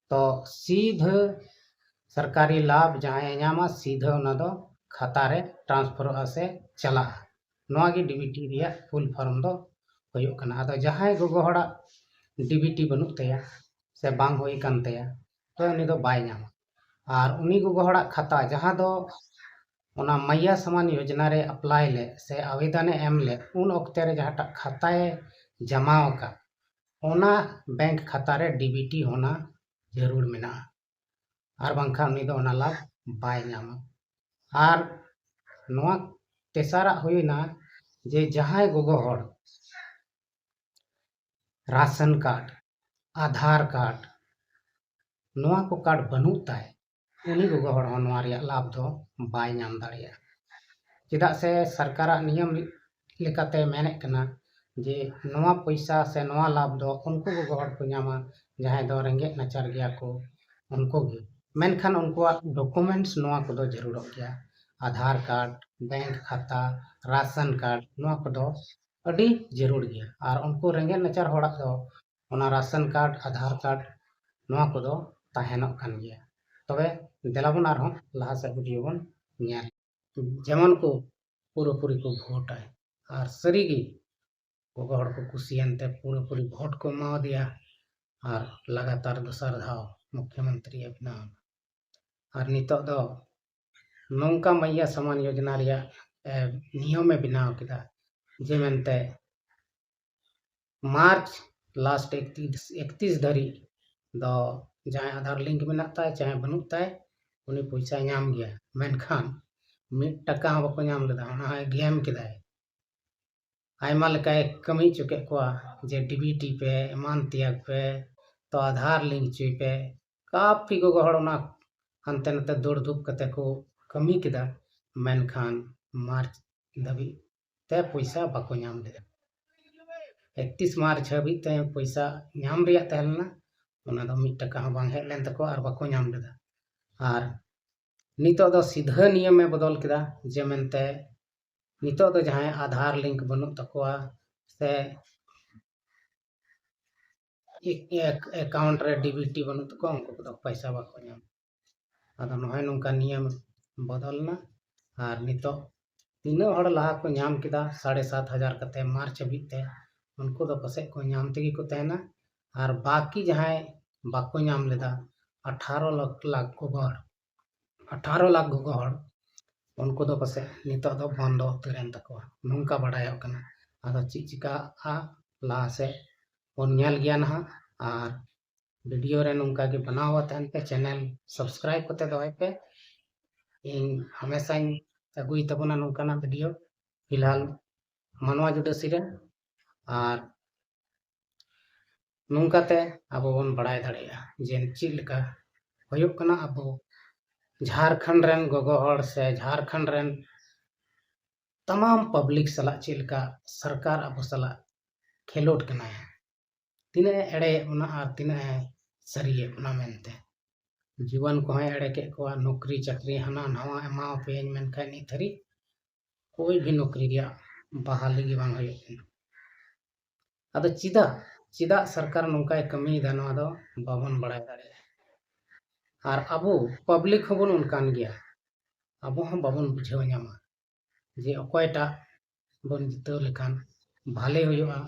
ᱛᱚ ᱥᱤᱫᱷᱟᱹ ᱥᱚᱨᱠᱟᱨᱤ ᱞᱟᱵᱷ ᱡᱟᱦᱟᱸᱭᱮ ᱧᱟᱢᱟ, ᱥᱤᱫᱷᱟᱹ ᱚᱱᱟ ᱫᱚ ᱠᱷᱟᱛᱟ ᱨᱮ ᱴᱨᱟᱱᱥᱯᱷᱟᱨᱚᱜᱼᱟ ᱥᱮ ᱪᱟᱞᱟᱜᱼᱟ᱾ ᱱᱚᱣᱟ ᱜᱮ ᱰᱤᱵᱤᱴᱤ ᱨᱮᱭᱟᱜ ᱯᱷᱩᱞ ᱯᱷᱚᱨᱢ ᱫᱚ ᱦᱩᱭᱩᱜ ᱠᱟᱱᱟ᱾ ᱟᱫᱚ ᱡᱟᱦᱟᱸᱭ ᱜᱚᱜᱚ ᱦᱚᱲᱟᱜ ᱰᱤᱵᱤᱴᱤ ᱵᱟᱹᱱᱩᱜ ᱛᱟᱭᱟ ᱥᱮ ᱵᱟᱝ ᱦᱩᱭ ᱠᱟᱱ ᱛᱟᱭᱟ, ᱛᱚ ᱩᱱᱤ ᱫᱚ ᱵᱟᱭ ᱧᱟᱢᱟ᱾ ᱟᱨ ᱩᱱᱤ ᱜᱚᱜᱚ ᱦᱚᱲᱟᱜ ᱠᱷᱟᱛᱟ ᱡᱟᱦᱟᱸ ᱫᱚ ᱚᱱᱟ ᱢᱟᱭᱭᱟ ᱥᱟᱢᱟᱱ ᱭᱳᱡᱽᱱᱟ ᱨᱮ ᱟᱯᱞᱟᱭ ᱞᱮᱫ ᱥᱮ ᱟᱵᱮᱫᱚᱱᱮ ᱮᱢ ᱞᱮᱫ, ᱩᱱ ᱚᱠᱛᱮ ᱨᱮ ᱡᱟᱦᱟᱸᱴᱟᱜ ᱠᱷᱟᱛᱟᱭ ᱡᱟᱢᱟ ᱟᱠᱟᱫ, ᱚᱱᱟ ᱵᱮᱝᱠ ᱠᱷᱟᱛᱟ ᱨᱮ ᱰᱤᱵᱤᱴᱤ ᱦᱚᱸ ᱡᱟᱹᱨᱩᱲ ᱢᱮᱱᱟᱜᱼᱟ, ᱟᱨ ᱵᱟᱝᱠᱷᱟᱱ ᱩᱱᱤ ᱫᱚ ᱚᱱᱟ ᱞᱟᱵᱷ ᱵᱟᱭ ᱧᱟᱢᱟ᱾ ᱟᱨ ᱱᱚᱣᱟ ᱛᱮᱥᱟᱨᱟᱜ ᱦᱩᱭᱱᱟ ᱡᱮ ᱡᱟᱦᱟᱸᱭ ᱜᱚᱜᱚ ᱦᱚᱲ ᱨᱟᱥᱚᱱ ᱠᱟᱨᱰ, ᱟᱫᱷᱟᱨ ᱠᱟᱨᱰ, ᱱᱚᱣᱟ ᱠᱚ ᱠᱟᱨᱰ ᱵᱟᱹᱱᱩᱜ ᱛᱟᱭ, ᱩᱱᱤ ᱜᱚᱜᱚ ᱦᱚᱲ ᱦᱚᱸ ᱱᱚᱣᱟ ᱨᱮᱭᱟᱜ ᱞᱟᱵᱷ ᱫᱚ ᱵᱟᱭ ᱧᱟᱢ ᱫᱟᱲᱮᱭᱟᱜᱼᱟ᱾ ᱪᱮᱫᱟᱜ ᱥᱮ ᱥᱚᱨᱠᱟᱨᱟᱜ ᱱᱤᱭᱚᱢ ᱞᱮᱠᱟᱛᱮ ᱢᱮᱱᱮᱫ ᱠᱟᱱᱟ ᱡᱮ ᱱᱚᱣᱟ ᱯᱚᱭᱥᱟ ᱥᱮ ᱱᱚᱣᱟ ᱞᱟᱵᱷ ᱫᱚ ᱩᱱᱠᱩ ᱜᱚᱜᱚ ᱦᱚᱲ ᱠᱚ ᱧᱟᱢᱟ, ᱡᱟᱦᱟᱸᱭ ᱫᱚ ᱨᱮᱸᱜᱮᱡ ᱱᱟᱪᱟᱨ ᱜᱮᱭᱟ ᱠᱚ, ᱩᱱᱠᱩ ᱜᱮ᱾ ᱢᱮᱱᱠᱷᱟᱱ ᱩᱱᱠᱩᱣᱟᱜ documents ᱱᱚᱣᱟ ᱠᱚᱫᱚ ᱡᱟᱹᱨᱩᱲᱚᱜ ᱜᱮᱭᱟ᱾ ᱟᱫᱷᱟᱨ ᱠᱟᱨᱰ, ᱵᱮᱝᱠ ᱠᱷᱟᱛᱟ, ᱨᱟᱥᱚᱱ ᱠᱟᱨᱰ, ᱱᱚᱣᱟ ᱠᱚᱫᱚ ᱟᱹᱰᱤ ᱡᱟᱹᱨᱩᱲ ᱜᱮᱭᱟ᱾ ᱟᱨ ᱩᱱᱠᱩ ᱨᱮᱸᱜᱮᱡ ᱱᱟᱪᱟᱨ ᱦᱚᱲᱟᱜ ᱫᱚ ᱚᱱᱟ ᱨᱟᱥᱚᱱ ᱠᱟᱨᱰ, ᱟᱫᱷᱟᱨ ᱠᱟᱨᱰ, ᱱᱚᱣᱟ ᱠᱚᱫᱚ ᱛᱟᱦᱮᱱᱚᱜ ᱠᱟᱱ ᱜᱮᱭᱟ᱾ ᱛᱚᱵᱮ ᱫᱮᱞᱟ ᱵᱚᱱ ᱟᱨᱦᱚᱸ ᱞᱟᱦᱟ ᱥᱮᱫ ᱵᱷᱤᱰᱤᱭᱳ ᱵᱚᱱ ᱧᱮᱞ᱾ ᱡᱮᱢᱚᱱ ᱠᱚ ᱯᱩᱨᱟᱹᱯᱩᱨᱤ ᱠᱚ ᱵᱷᱳᱴᱟ, ᱟᱨ ᱥᱟᱹᱨᱤᱜᱮ ᱜᱚᱜᱚ ᱦᱚᱲ ᱠᱚ ᱠᱩᱥᱤᱭᱮᱱ ᱛᱮ ᱯᱩᱨᱟᱹᱯᱩᱨᱤ ᱵᱷᱳᱴ ᱠᱚ ᱮᱢᱟᱣᱟᱫᱮᱭᱟ ᱟᱨ ᱞᱟᱜᱟᱛᱟᱨ ᱫᱚᱥᱟᱨ ᱫᱷᱟᱣ ᱢᱩᱠᱷᱭᱚᱢᱚᱱᱛᱨᱤᱭ ᱵᱮᱱᱟᱣ ᱮᱱᱟ᱾ ᱟᱨ ᱱᱤᱛᱚᱜ ᱫᱚ ᱱᱚᱝᱠᱟ ᱢᱟᱭᱭᱟ ᱥᱟᱢᱟᱱ ᱭᱳᱡᱚᱱᱟ ᱨᱮᱭᱟᱜ, ᱮ, ᱱᱤᱭᱚᱢᱮ ᱵᱮᱱᱟᱣ ᱠᱮᱫᱟ ᱡᱮ ᱢᱮᱱᱛᱮ ᱢᱟᱨᱪ ᱞᱟᱥᱴ ᱮᱠᱛᱤᱥ, ᱮᱠᱛᱤᱥ ᱫᱷᱟᱹᱨᱤᱡ ᱫᱚ ᱡᱟᱦᱟᱸᱭ ᱟᱫᱷᱟᱨ ᱞᱤᱝᱠ ᱢᱮᱱᱟᱜ ᱛᱟᱭ, ᱡᱟᱦᱟᱸᱭ ᱵᱟᱹᱱᱩᱜ ᱛᱟᱭ, ᱩᱱᱤ ᱯᱚᱭᱥᱟᱭ ᱧᱟᱢ ᱜᱮᱭᱟ᱾ ᱢᱮᱱᱠᱷᱟᱱ ᱢᱤᱫ ᱴᱟᱠᱟ ᱦᱚᱸ ᱵᱟᱠᱚ ᱧᱟᱢ ᱞᱮᱫᱟ, ᱚᱱᱟ ᱦᱚᱸᱭ ᱜᱮᱢ ᱠᱮᱫᱟᱭ᱾ ᱟᱭᱢᱟ ᱞᱮᱠᱟᱭ ᱠᱟᱹᱢᱤ ᱦᱚᱪᱚ ᱠᱮᱫ ᱠᱚᱣᱟ ᱡᱮ ᱰᱤᱵᱤᱴᱤ ᱯᱮ, ᱮᱢᱟᱱ ᱛᱮᱭᱟᱜ ᱯᱮ, ᱛᱚ ᱟᱫᱷᱟᱨ ᱞᱤᱝᱠ ᱦᱚᱪᱚᱭ ᱯᱮ᱾ ᱠᱟᱯᱷᱤ ᱜᱚᱜᱚ ᱦᱚᱲ ᱚᱱᱟ ᱦᱟᱱᱛᱮ ᱱᱟᱛᱮ ᱫᱟᱹᱲ ᱫᱷᱩᱯ ᱠᱟᱛᱮ ᱠᱚ ᱠᱟᱹᱢᱤ ᱠᱮᱫᱟ, ᱢᱮᱱᱠᱷᱟᱱ ᱢᱟᱨᱪ ᱫᱷᱟᱹᱵᱤᱡ ᱛᱮ ᱯᱚᱭᱥᱟ ᱵᱟᱠᱚ ᱧᱟᱢ ᱞᱮᱫᱟ᱾ ᱮᱠᱛᱤᱥ ᱢᱟᱨᱪ ᱦᱟᱹᱵᱤᱡ ᱛᱮ ᱯᱚᱭᱥᱟ ᱧᱟᱢ ᱨᱮᱭᱟᱜ ᱛᱟᱦᱮᱸ ᱞᱮᱱᱟ, ᱚᱱᱟ ᱫᱚ ᱢᱤᱫ ᱴᱟᱠᱟ ᱦᱚᱸ ᱵᱟᱝ ᱦᱮᱡ ᱞᱮᱱ ᱛᱟᱠᱚᱣᱟ ᱟᱨ ᱵᱟᱠᱚ ᱧᱟᱢ ᱞᱮᱫᱟ᱾ ᱟᱨ ᱱᱤᱛᱚᱜ ᱫᱚ ᱥᱤᱫᱷᱟᱹ ᱱᱤᱭᱚᱢᱮ ᱵᱚᱫᱚᱞ ᱠᱮᱫᱟ ᱡᱮ ᱢᱮᱱᱛᱮ ᱱᱤᱛᱚᱜ ᱫᱚ ᱡᱟᱦᱟᱸᱭ ᱟᱫᱷᱟᱨ ᱞᱤᱝᱠ ᱵᱟᱹᱱᱩᱜ ᱛᱟᱠᱚᱣᱟ ᱥᱮ ᱮᱠ-, ᱮᱠ-, ᱮᱠᱟᱣᱩᱱᱴ ᱨᱮ ᱰᱤᱵᱤᱴᱤ ᱵᱟᱹᱱᱩᱜ ᱛᱟᱠᱚᱣᱟ, ᱩᱱᱠᱩ ᱠᱚᱫᱚ ᱯᱚᱭᱥᱟ ᱵᱟᱠᱚ ᱧᱟᱢᱟ᱾ ᱟᱫᱚ ᱱᱚᱜᱼᱚᱭ ᱱᱚᱝᱠᱟ ᱱᱤᱭᱚᱢ ᱵᱚᱫᱚᱞ ᱮᱱᱟ᱾ ᱟᱨ ᱱᱤᱛᱚᱜ ᱛᱤᱱᱟᱹᱜ ᱦᱚᱲ ᱞᱟᱦᱟ ᱠᱚ ᱧᱟᱢ ᱠᱮᱫᱟ ᱥᱟᱲᱮ ᱥᱟᱛ ᱦᱟᱡᱟᱨ ᱠᱟᱛᱮ ᱢᱟᱨᱪ ᱦᱟᱹᱵᱤᱡ ᱛᱮ, ᱩᱱᱠᱩ ᱫᱚ ᱯᱟᱥᱮᱡ ᱠᱚ ᱧᱟᱢ ᱛᱮᱜᱮ ᱠᱚ ᱛᱟᱦᱮᱱᱟ᱾ ᱟᱨ ᱵᱟᱹᱠᱤ ᱡᱟᱦᱟᱸᱭ ᱵᱟᱠᱚ ᱧᱟᱢ ᱞᱮᱫᱟ, ᱟᱴᱷᱟᱨᱚ ᱞᱟᱠᱷ, ᱞᱟᱠᱷ ᱜᱚᱜᱚ ᱦᱚᱲ, ᱟᱴᱷᱟᱨᱚ ᱞᱟᱠᱷ ᱜᱚᱜᱚ ᱦᱚᱲ, ᱩᱱᱠᱩ ᱫᱚ ᱯᱟᱥᱮᱡ ᱱᱤᱛᱚᱜ ᱫᱚ ᱵᱚᱱᱫᱚ ᱩᱛᱟᱹᱨᱮᱱ ᱛᱟᱠᱚᱣᱟ, ᱱᱚᱝᱠᱟ ᱵᱟᱰᱟᱭᱚᱜ ᱠᱟᱱᱟ᱾ ᱟᱫᱚ ᱪᱮᱫ ᱪᱤᱠᱟᱹᱜᱼᱟ ᱞᱟᱦᱟ ᱥᱮᱫ ᱵᱚᱱ ᱧᱮᱞ ᱜᱮᱭᱟ ᱱᱟᱦᱟᱜ᱾ ᱟᱨ ᱵᱷᱤᱰᱤᱭᱳ ᱨᱮ ᱱᱚᱝᱠᱟ ᱜᱮ ᱵᱮᱱᱟᱣ ᱛᱟᱦᱮᱱ ᱯᱮ, ᱪᱮᱱᱮᱞ ᱥᱟᱵᱥᱠᱨᱟᱭᱤᱵ ᱠᱟᱛᱮ ᱫᱚᱦᱚᱭ ᱯᱮ᱾ ᱤᱧ ᱦᱟᱢᱮᱥᱟᱧ ᱟᱹᱜᱩᱭ ᱛᱟᱵᱚᱱᱟ ᱱᱚᱝᱠᱟᱱᱟᱜ ᱵᱷᱤᱰᱤᱭᱳ, ᱯᱷᱤᱞᱦᱟᱞ ᱢᱟᱱᱣᱟ ᱡᱩᱰᱟᱹᱥᱤ ᱨᱮ᱾ ᱟᱨ ᱱᱚᱝᱠᱟᱛᱮ ᱟᱵᱚ ᱵᱚᱱ ᱵᱟᱲᱟᱭ ᱫᱟᱲᱮᱭᱟᱜᱼᱟ ᱡᱮ ᱪᱮᱫ ᱞᱮᱠᱟ ᱦᱩᱭᱩᱜ ᱠᱟᱱᱟ ᱟᱵᱚ ᱡᱷᱟᱲᱠᱷᱚᱸᱰ ᱨᱮᱱ ᱜᱚᱜᱚ ᱦᱚᱲ ᱥᱮ ᱡᱷᱟᱲᱠᱷᱚᱸᱰ ᱨᱮᱱ ᱛᱟᱢᱟᱢ ᱯᱟᱵᱽᱞᱤᱠ ᱥᱟᱞᱟᱜ ᱪᱮᱫ ᱞᱮᱠᱟ ᱥᱚᱨᱠᱟᱨ ᱟᱵᱚ ᱥᱟᱞᱟᱜ ᱠᱷᱮᱞᱳᱰ ᱠᱟᱱᱟᱭ, ᱛᱤᱱᱟᱹᱜ ᱮ ᱮᱲᱮᱭᱮᱫ ᱵᱚᱱᱟ ᱟᱨ ᱛᱤᱱᱟᱹᱜ ᱮ ᱥᱟᱹᱨᱤᱭᱮᱫ ᱵᱚᱱᱟ ᱢᱮᱱᱛᱮ᱾ ᱡᱩᱣᱟᱹᱱ ᱠᱚᱦᱚᱸᱭ ᱮᱲᱮ ᱠᱮᱫ ᱠᱚᱣᱟ, ᱱᱚᱠᱨᱤ ᱪᱟᱹᱠᱨᱤ ᱦᱟᱱᱟ ᱱᱟᱣᱟ ᱮᱢᱟᱣᱟᱯᱮᱭᱟᱹᱧ, ᱢᱮᱱᱠᱷᱟᱱ ᱱᱤᱛ ᱫᱷᱟᱹᱨᱤᱡ ᱠᱳᱭ ᱵᱷᱤ ᱱᱚᱠᱨᱤ ᱨᱮᱭᱟᱜ ᱵᱟᱦᱟᱞᱤ ᱜᱮ ᱵᱟᱝ ᱦᱩᱭᱩᱜ ᱠᱟᱱᱟ᱾ ᱟᱫᱚ ᱪᱮᱫᱟᱜ, ᱪᱮᱫᱟᱜ ᱥᱚᱨᱠᱟᱨ ᱱᱚᱝᱠᱟᱭ ᱠᱟᱹᱢᱤᱭᱮᱫᱟ, ᱱᱚᱣᱟ ᱫᱚ ᱵᱟᱵᱚᱱ ᱵᱟᱲᱟᱭ ᱫᱟᱲᱮᱭᱟᱜᱼᱟ᱾ ᱟᱨ ᱟᱵᱚ ᱯᱟᱵᱽᱞᱤᱠ ᱦᱚᱸᱵᱚᱱ ᱚᱱᱠᱟᱱ ᱜᱮᱭᱟ, ᱟᱵᱚ ᱦᱚᱸ ᱵᱟᱵᱚᱱ ᱵᱩᱡᱷᱟᱹᱣ ᱧᱟᱢᱟ ᱡᱮ ᱚᱠᱚᱭᱴᱟᱜ ᱵᱚᱱ ᱡᱤᱛᱟᱹᱣ ᱞᱮᱠᱷᱟᱱ ᱵᱷᱟᱞᱮ ᱦᱩᱭᱩᱜᱼᱟ,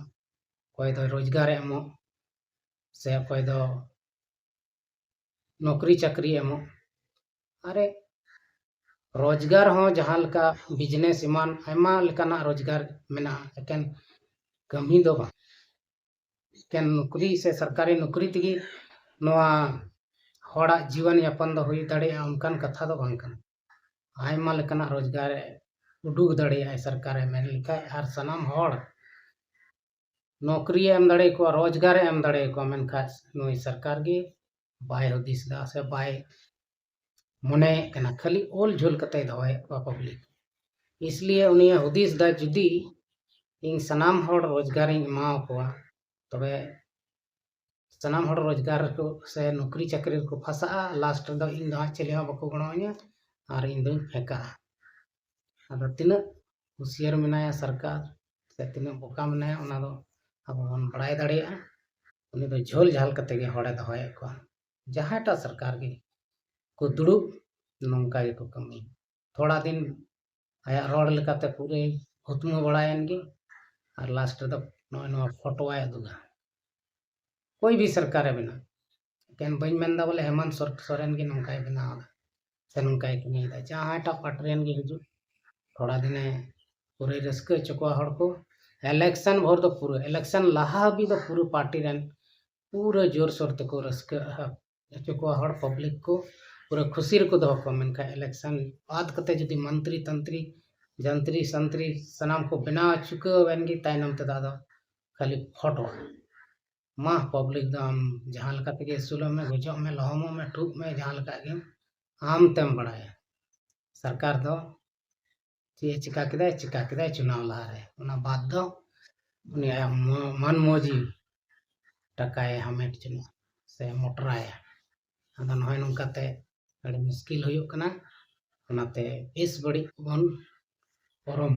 ᱚᱠᱚᱭ ᱫᱚ ᱨᱳᱡᱽᱜᱟᱨᱮ ᱮᱢᱚᱜ ᱥᱮ ᱚᱠᱚᱭ ᱫᱚ ᱱᱚᱠᱨᱤ ᱪᱟᱹᱠᱨᱤ ᱮᱢᱚᱜ᱾ ᱟᱨᱮ, ᱨᱳᱡᱽᱜᱟᱨ ᱦᱚᱸ ᱡᱟᱦᱟᱸ ᱞᱮᱠᱟ ᱵᱤᱡᱽᱱᱮᱥ ᱮᱢᱟᱱ ᱟᱭᱢᱟ ᱞᱮᱠᱟᱱᱟᱜ ᱨᱳᱡᱽᱜᱟᱨ ᱢᱮᱱᱟᱜᱼᱟ, ᱮᱠᱮᱱ ᱠᱟᱹᱢᱤ ᱫᱚ ᱵᱟᱝ᱾ ᱮᱠᱮᱱ ᱱᱚᱠᱨᱤ ᱥᱮ ᱥᱚᱨᱠᱟᱨᱤ ᱱᱚᱠᱨᱤ ᱛᱮᱜᱮ ᱱᱚᱣᱟ ᱦᱚᱲᱟᱜ ᱡᱤᱭᱚᱱ ᱭᱟᱯᱚᱱ ᱫᱚ ᱦᱩᱭ ᱫᱟᱲᱮᱭᱟᱜᱼᱟ, ᱚᱱᱠᱟᱱ ᱠᱟᱛᱷᱟ ᱫᱚ ᱵᱟᱝ ᱠᱟᱱᱟ᱾ ᱟᱭᱢᱟ ᱞᱮᱠᱟᱱᱟᱜ ᱨᱳᱡᱽᱜᱟᱨ ᱩᱰᱩᱠ ᱫᱟᱲᱮᱭᱟᱜᱼᱟᱭ ᱥᱚᱨᱠᱟᱨᱮ ᱢᱮᱱ ᱞᱮᱠᱷᱟᱡ, ᱟᱨ ᱥᱟᱱᱟᱢ ᱦᱚᱲ ᱱᱚᱠᱨᱤᱭᱮ ᱮᱢ ᱫᱟᱲᱮᱭᱟᱠᱚᱣᱟ, ᱨᱳᱡᱽᱜᱟᱨᱮ ᱮᱢ ᱫᱟᱲᱮᱭᱟᱠᱚᱣᱟ, ᱢᱮᱱᱠᱷᱟᱱ ᱱᱩᱭ ᱥᱚᱨᱠᱟᱨ ᱜᱮ ᱵᱟᱭ ᱦᱩᱫᱤᱥ ᱮᱫᱟ ᱥᱮ ᱵᱟᱭ ᱢᱚᱱᱮᱭᱮᱫ ᱠᱟᱱᱟ, ᱠᱷᱟᱹᱞᱤ ᱚᱞ ᱡᱷᱟᱹᱞ ᱠᱟᱛᱮᱭ ᱫᱚᱦᱚᱭᱮᱫ ᱠᱚᱣᱟ ᱯᱟᱵᱽᱞᱤᱠ᱾ ᱤᱥᱞᱤᱭᱮ ᱩᱱᱤᱭᱟᱜ ᱦᱩᱫᱤᱥ ᱮᱫᱟ, ᱡᱩᱫᱤ ᱤᱧ ᱥᱟᱱᱟᱢ ᱦᱚᱲ ᱨᱳᱡᱽᱜᱟᱨᱤᱧ ᱮᱢᱟᱣᱟᱠᱚᱣᱟ, ᱛᱚᱵᱮ ᱥᱟᱱᱟᱢ ᱦᱚᱲ ᱨᱳᱡᱽᱜᱟᱨ ᱨᱮᱠᱚ ᱥᱮ ᱱᱚᱠᱨᱤ ᱪᱟᱹᱠᱨᱤ ᱨᱮᱠᱚ ᱯᱷᱟᱸᱥᱟᱜᱼᱟ, ᱞᱟᱥᱴ ᱨᱮᱫᱚ ᱤᱧ ᱫᱚ ᱦᱟᱸᱜ ᱪᱮᱞᱮ ᱦᱚᱸ ᱵᱟᱠᱚ ᱜᱚᱲᱚ ᱟᱹᱧᱟ ᱟᱨ ᱤᱧ ᱫᱚᱧ ᱯᱷᱮᱸᱠᱟᱜᱼᱟ᱾ ᱟᱫᱚ ᱛᱤᱱᱟᱹᱜ ᱦᱩᱥᱤᱭᱟᱹᱨ ᱢᱮᱱᱟᱭᱟ ᱥᱚᱨᱠᱟᱨ ᱥᱮ ᱛᱤᱱᱟᱹᱜ ᱵᱚᱠᱟ ᱢᱮᱱᱟᱭᱟ, ᱚᱱᱟ ᱫᱚ ᱟᱵᱚ ᱵᱚᱱ ᱵᱟᱲᱟᱭ ᱫᱟᱲᱮᱭᱟᱜᱼᱟ᱾ ᱩᱱᱤ ᱫᱚ ᱡᱷᱟᱹᱞ ᱡᱷᱟᱞ ᱠᱟᱛᱮ ᱜᱮ ᱦᱚᱲᱮ ᱫᱚᱦᱚᱭᱮᱫ ᱠᱚᱣᱟ᱾ ᱡᱟᱦᱟᱸᱭᱴᱟᱜ ᱥᱚᱨᱠᱟᱨ ᱜᱮ ᱠᱚ ᱫᱩᱲᱩᱵ, ᱱᱚᱝᱠᱟ ᱜᱮᱠᱚ ᱠᱟᱹᱢᱤ᱾ ᱛᱷᱚᱲᱟ ᱫᱤᱱ ᱟᱭᱟᱜ ᱨᱚᱲ ᱞᱮᱠᱟᱛᱮ ᱯᱩᱨᱟᱹᱭ ᱦᱩᱛᱢᱟᱹ ᱵᱟᱲᱟᱭᱮᱱ ᱜᱮ, ᱟᱨ ᱞᱟᱥᱴ ᱨᱮᱫᱚ ᱱᱚᱜᱼᱚᱭ ᱱᱚᱣᱟ ᱯᱷᱳᱴᱳᱣᱟᱭ ᱩᱫᱩᱜᱟ᱾ ᱠᱳᱭ ᱵᱷᱤ ᱥᱚᱨᱠᱟᱨᱮ ᱵᱮᱱᱟᱣ, ᱮᱠᱮᱱ ᱵᱟᱹᱧ ᱢᱮᱱᱫᱟ ᱵᱚᱞᱮ ᱦᱮᱢᱟᱱᱛ ᱥᱚᱨ-, ᱥᱚᱨᱮᱱ ᱜᱮ ᱱᱚᱝᱠᱟᱭ ᱵᱮᱱᱟᱣ ᱮᱫᱟ ᱥᱮ ᱱᱚᱝᱠᱟᱭ ᱠᱟᱹᱢᱤᱭᱮᱫᱟ᱾ ᱡᱟᱦᱟᱸᱭᱴᱟᱜ ᱯᱟᱨᱴᱤ ᱨᱮᱱ ᱜᱮ ᱦᱤᱡᱩᱜ, ᱛᱷᱚᱲᱟ ᱫᱤᱱᱮ ᱯᱩᱨᱟᱹᱭ ᱨᱟᱹᱥᱠᱟᱹ ᱦᱚᱪᱚ ᱠᱚᱣᱟ ᱦᱚᱲ ᱠᱚ᱾ ᱤᱞᱮᱠᱥᱚᱱ ᱵᱷᱳᱨ ᱫᱚ ᱯᱩᱨᱟᱹ, ᱤᱞᱮᱠᱥᱚᱱ ᱞᱟᱦᱟ ᱦᱟᱹᱵᱤᱡ ᱫᱚ ᱯᱩᱨᱟᱹ ᱯᱟᱨᱴᱤ ᱨᱮᱱ ᱯᱩᱨᱟᱹ ᱡᱳᱨ ᱥᱳᱨ ᱛᱮᱠᱚ ᱨᱟᱹᱥᱠᱟᱹ ᱦᱚᱪᱚ ᱠᱚᱣᱟ ᱦᱚᱲ, ᱯᱟᱵᱽᱞᱤᱠ ᱠᱚ ᱯᱩᱨᱟᱹ ᱠᱷᱩᱥᱤ ᱨᱮᱠᱚ ᱫᱚᱦᱚ ᱠᱚᱣᱟ᱾ ᱢᱮᱱᱠᱷᱟᱱ ᱤᱞᱮᱠᱥᱚᱱ ᱵᱟᱫ ᱠᱟᱛᱮ ᱡᱩᱫᱤ ᱢᱚᱱᱛᱨᱤ ᱛᱚᱱᱛᱨᱤ, ᱡᱚᱱᱛᱨᱤ ᱥᱚᱱᱛᱨᱤ ᱥᱟᱱᱟᱢ ᱠᱚ ᱵᱮᱱᱟᱣ ᱪᱩᱠᱟᱹᱣ ᱮᱱ ᱜᱮ, ᱛᱟᱭᱱᱚᱢ ᱛᱮᱫᱚ ᱟᱫᱚ ᱠᱷᱟᱹᱞᱤ ᱯᱷᱳᱴᱳ᱾ ᱢᱟ ᱯᱟᱵᱽᱞᱤᱠ ᱫᱚ ᱟᱢ ᱡᱟᱦᱟᱸ ᱞᱮᱠᱟ ᱛᱮᱜᱮ ᱟᱹᱥᱩᱞᱚᱜ ᱢᱮ, ᱜᱚᱡᱚᱜ ᱢᱮ, ᱞᱚᱦᱚᱢᱚᱜ ᱢᱮ, ᱴᱷᱩᱜ ᱢᱮ, ᱡᱟᱦᱟᱸ ᱞᱮᱠᱟ ᱜᱮ ᱟᱢ ᱛᱮᱢ ᱵᱟᱲᱟᱭᱟ᱾ ᱥᱚᱨᱠᱟᱨ ᱫᱚ ᱪᱮᱫ ᱮ ᱪᱤᱠᱟ ᱠᱮᱫᱟᱭ? ᱪᱤᱠᱟ ᱠᱮᱫᱟᱭ ᱪᱩᱱᱟᱣ ᱞᱟᱦᱟᱨᱮ, ᱚᱱᱟ ᱵᱟᱫ ᱫᱚ ᱩᱱᱤ ᱟᱭᱟᱜ ᱢᱚ- ᱢᱟᱹᱱ ᱢᱚᱡᱤ ᱴᱟᱠᱟᱭ ᱦᱟᱢᱮᱴ ᱡᱚᱱᱚᱜᱼᱟ ᱥᱮ ᱢᱚᱴᱨᱟᱭᱟ᱾ ᱟᱫᱚ ᱱᱚᱜᱼᱚᱭ ᱱᱚᱝᱠᱟᱛᱮ ᱟᱹᱰᱤ ᱢᱩᱥᱠᱤᱞ ᱦᱩᱭᱩᱜ ᱠᱟᱱᱟ᱾ ᱚᱱᱟᱛᱮ ᱵᱮᱥ ᱵᱟᱹᱲᱤᱡ ᱵᱚᱱ ᱯᱚᱨᱚᱢ᱾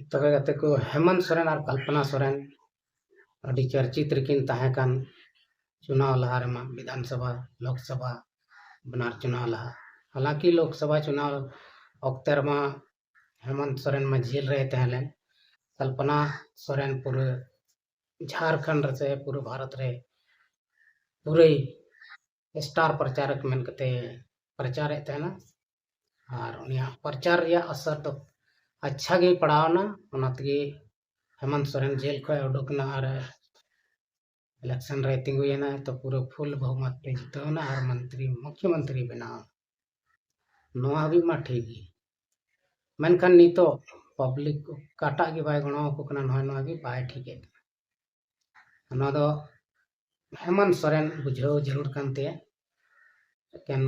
ᱛᱚᱵᱮ ᱜᱟᱛᱮ ᱠᱚ, ᱦᱮᱢᱚᱱᱛ ᱥᱚᱨᱮᱱ ᱟᱨ ᱠᱚᱞᱯᱚᱱᱟ ᱥᱚᱨᱮᱱ ᱟᱹᱰᱤ ᱪᱚᱨᱪᱤᱛ ᱨᱮᱠᱤᱱ ᱛᱟᱦᱮᱸ ᱠᱟᱱ ᱪᱩᱱᱟᱣ ᱞᱟᱦᱟ ᱨᱮᱢᱟ, ᱵᱤᱫᱷᱟᱱ ᱥᱚᱵᱷᱟ, ᱞᱳᱠ ᱥᱚᱵᱷᱟ ᱵᱟᱱᱟᱨ ᱪᱩᱱᱟᱣ ᱞᱟᱦᱟ᱾ ᱦᱟᱞᱟᱸᱠᱤ ᱞᱳᱠ ᱥᱚᱵᱷᱟ ᱪᱩᱱᱟᱣ ᱚᱠᱛᱮ ᱨᱮᱢᱟ ᱦᱮᱢᱚᱱᱛ ᱥᱚᱨᱮᱱ ᱢᱟ ᱡᱮᱞ ᱨᱮᱭ ᱛᱟᱦᱮᱸ ᱞᱮᱱ, ᱠᱚᱞᱯᱚᱱᱟ ᱥᱚᱨᱮᱱ ᱯᱩᱨᱟᱹ ᱡᱷᱟᱲᱠᱷᱚᱸᱰ ᱨᱮ ᱥᱮ ᱯᱩᱨᱟᱹ ᱵᱷᱟᱨᱚᱛ ᱨᱮ ᱯᱩᱨᱟᱹᱭ ᱥᱴᱟᱨ ᱯᱨᱚᱪᱟᱨᱚᱠ ᱢᱮᱱ ᱠᱟᱛᱮ ᱯᱨᱚᱪᱟᱨᱮᱫ ᱛᱟᱦᱮᱱᱟ᱾ ᱟᱨ ᱩᱱᱤᱭᱟᱜ ᱯᱨᱚᱪᱟᱨ ᱨᱮᱭᱟᱜ ᱟᱥᱚᱨ ᱫᱚ ᱟᱪᱪᱷᱟ ᱜᱮ ᱯᱟᱲᱟᱣᱱᱟ᱾ ᱚᱱᱟ ᱛᱮᱜᱮ ᱦᱮᱢᱚᱱᱛ ᱥᱚᱨᱮᱱ ᱡᱮᱞ ᱠᱷᱚᱱ ᱩᱰᱩᱠ ᱮᱱᱟ ᱟᱨ ᱤᱞᱮᱠᱥᱚᱱ ᱨᱮ ᱛᱤᱸᱜᱩᱭᱮᱱᱟ, ᱛᱚ ᱯᱩᱨᱟᱹ ᱯᱷᱩᱞ ᱵᱚᱦᱩᱢᱚᱛ ᱛᱮ ᱡᱤᱛᱟᱹᱣ ᱮᱱᱟ ᱟᱨ ᱢᱚᱱᱛᱨᱤ, ᱢᱩᱠᱷᱭᱚᱢᱚᱱᱛᱨᱤ ᱵᱮᱱᱟᱣ ᱮᱱᱟ᱾ ᱱᱚᱣᱟ ᱦᱟᱹᱵᱤᱡ ᱢᱟ ᱴᱷᱤᱠ ᱜᱮ, ᱢᱮᱱᱠᱷᱟᱱ ᱱᱤᱛᱚᱜ ᱯᱟᱵᱽᱞᱤᱠ ᱚᱠᱟᱴᱟᱜ ᱜᱮ ᱵᱟᱭ ᱜᱚᱲᱚ ᱟᱠᱚ ᱠᱟᱱᱟ, ᱱᱚᱣᱟ ᱱᱚᱣᱟ ᱜᱮ ᱵᱟᱭ ᱴᱷᱤᱠᱮᱫ ᱠᱟᱱᱟ᱾ ᱱᱚᱣᱟ ᱫᱚ ᱦᱮᱢᱚᱱᱛ ᱥᱚᱨᱮᱱ ᱵᱩᱡᱷᱟᱹᱣ ᱡᱟᱹᱨᱩᱲ ᱠᱟᱱ ᱛᱟᱭᱟ᱾ ᱮᱠᱮᱱ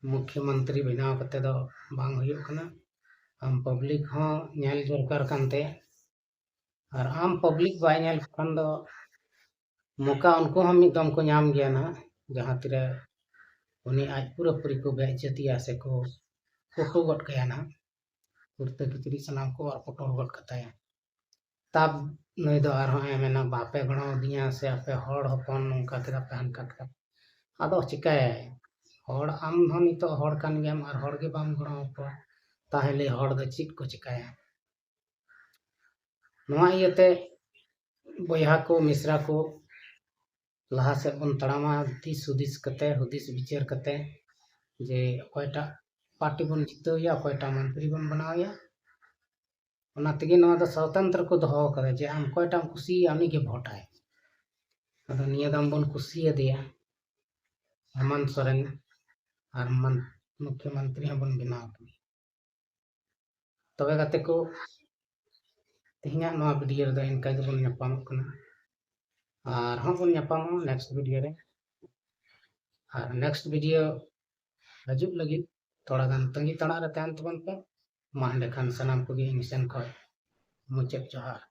ᱢᱩᱠᱷᱭᱚᱢᱚᱱᱛᱨᱤ ᱵᱮᱱᱟᱣ ᱠᱟᱛᱮ ᱫᱚ ᱵᱟᱝ ᱦᱩᱭᱩᱜ ᱠᱟᱱᱟ᱾ ᱟᱢ ᱯᱟᱵᱽᱞᱤᱠ ᱦᱚᱸ ᱧᱮᱞ ᱫᱚᱨᱠᱟᱨ ᱠᱟᱱ ᱛᱟᱭᱟ᱾ ᱟᱨ ᱟᱢ ᱯᱟᱵᱽᱞᱤᱠ ᱵᱟᱭ ᱧᱮᱞ ᱠᱷᱟᱱ ᱫᱚ ᱢᱚᱠᱟ ᱩᱱᱠᱩ ᱦᱚᱸ ᱢᱤᱫ ᱫᱚᱢ ᱠᱚ ᱧᱟᱢ ᱜᱮᱭᱟ ᱱᱟᱦᱟᱜ, ᱡᱟᱦᱟᱸ ᱛᱤᱨᱮ ᱩᱱᱤ ᱟᱡ ᱯᱩᱨᱟᱹᱯᱩᱨᱤ ᱠᱚ ᱵᱮ ᱤᱡᱽᱡᱚᱛᱤᱭᱟ ᱥᱮ ᱠᱚ ᱠᱩᱴᱩ ᱜᱚᱫ ᱠᱟᱭᱟ ᱱᱟᱦᱟᱜ᱾ ᱠᱩᱨᱛᱟᱹ ᱠᱤᱪᱨᱤᱡ ᱥᱟᱱᱟᱢ ᱠᱚ ᱚᱨ ᱯᱩᱴᱩᱨ ᱜᱚᱫ ᱠᱟᱛᱟᱭᱟ᱾ ᱛᱟᱵ ᱱᱩᱭ ᱫᱚ ᱟᱨᱦᱚᱸ ᱮ ᱢᱮᱱᱟ, "ᱵᱟᱯᱮ ᱜᱚᱲᱚ ᱟᱹᱫᱤᱧᱟ ᱥᱮ ᱟᱯᱮ ᱦᱚᱲ ᱦᱚᱯᱚᱱ ᱱᱚᱝᱠᱟ ᱠᱮᱫᱟ ᱯᱮ, ᱦᱟᱱᱠᱟ ᱠᱮᱫᱟ ᱯᱮ?" ᱟᱫᱚ ᱪᱤᱠᱟᱹᱭᱟᱭ? ᱦᱚᱲ, ᱟᱢ ᱦᱚᱸ ᱱᱤᱛᱚᱜ ᱦᱚᱲ ᱠᱟᱱ ᱜᱮᱭᱟᱢ ᱟᱨ ᱦᱚᱲ ᱜᱮ ᱵᱟᱢ ᱜᱚᱲᱚ ᱟᱠᱚᱣᱟ, ᱛᱟᱦᱚᱞᱮ ᱦᱚᱲ ᱫᱚ ᱪᱮᱫ ᱠᱚ ᱪᱤᱠᱟᱹᱭᱟ? ᱱᱚᱣᱟ ᱤᱭᱟᱹᱛᱮ ᱵᱚᱭᱦᱟ ᱠᱚ, ᱢᱤᱥᱨᱟ ᱠᱚ, ᱞᱟᱦᱟ ᱥᱮᱫ ᱵᱚᱱ ᱛᱟᱲᱟᱢᱟ ᱫᱤᱥ ᱦᱩᱫᱤᱥ ᱠᱟᱛᱮ, ᱦᱩᱫᱤᱥ ᱵᱤᱪᱟᱹᱨ ᱠᱟᱛᱮ, ᱡᱮ ᱚᱠᱚᱭᱴᱟᱜ ᱯᱟᱨᱴᱤ ᱵᱚᱱ ᱡᱤᱛᱟᱹᱣ ᱮᱭᱟ, ᱚᱠᱚᱭᱴᱟᱜ ᱢᱚᱱᱛᱨᱤ ᱵᱚᱱ ᱵᱮᱱᱟᱣ ᱮᱭᱟ᱾ ᱚᱱᱟ ᱛᱮᱜᱮ ᱱᱚᱣᱟ ᱫᱚ ᱥᱚᱛᱚᱱᱛᱨᱚ ᱠᱚ ᱫᱚᱦᱚ ᱟᱠᱟᱫᱟ ᱡᱮ ᱟᱢ ᱚᱠᱚᱭᱴᱟᱜ ᱮᱢ ᱠᱩᱥᱤᱭᱟᱭᱟ ᱩᱱᱤ ᱜᱮ ᱵᱷᱳᱴ ᱟᱭ᱾ ᱟᱫᱚ ᱱᱤᱭᱟᱹ ᱫᱚ ᱟᱢ ᱵᱚᱱ ᱠᱩᱥᱤᱭᱟᱫᱮᱭᱟ ᱦᱮᱢᱚᱱᱛ ᱥᱚᱨᱮᱱ ᱟᱨ ᱢᱚᱱ-, ᱢᱩᱠᱷᱭᱚᱢᱚᱱᱛᱨᱤ ᱦᱚᱸᱵᱚᱱ ᱵᱮᱱᱟᱣ ᱠᱮᱫᱮᱭᱟ᱾ ᱛᱚᱵᱮ ᱜᱟᱛᱮ ᱠᱚ, ᱛᱮᱦᱮᱧᱟᱜ ᱱᱚᱣᱟ ᱵᱷᱤᱰᱤᱭᱳ ᱨᱮᱫᱚ ᱤᱱᱠᱟ ᱜᱮᱵᱚᱱ ᱧᱟᱯᱟᱢᱚᱜ ᱠᱟᱱᱟ᱾ ᱟᱨᱦᱚᱸ ᱵᱚᱱ ᱧᱟᱯᱟᱢᱚᱜᱼᱟ ᱱᱮᱠᱥᱴ ᱵᱷᱤᱰᱤᱭᱳ ᱨᱮ᱾ ᱟᱨ ᱱᱮᱠᱥᱴ ᱵᱷᱤᱰᱤᱭᱳ ᱦᱤᱡᱩᱜ ᱞᱟᱹᱜᱤᱫ ᱛᱷᱚᱲᱟ ᱜᱟᱱ ᱛᱟᱺᱜᱤ ᱛᱟᱲᱟᱜ ᱨᱮ ᱛᱟᱦᱮᱱ ᱛᱟᱵᱚᱱ ᱯᱮ᱾ ᱢᱟ ᱮᱸᱰᱮᱠᱷᱟᱱ ᱥᱟᱱᱟᱢ ᱠᱚᱜᱮ ᱤᱧ ᱥᱮᱱ ᱠᱷᱚᱱ ᱢᱩᱪᱟᱹᱫ ᱡᱚᱦᱟᱨ᱾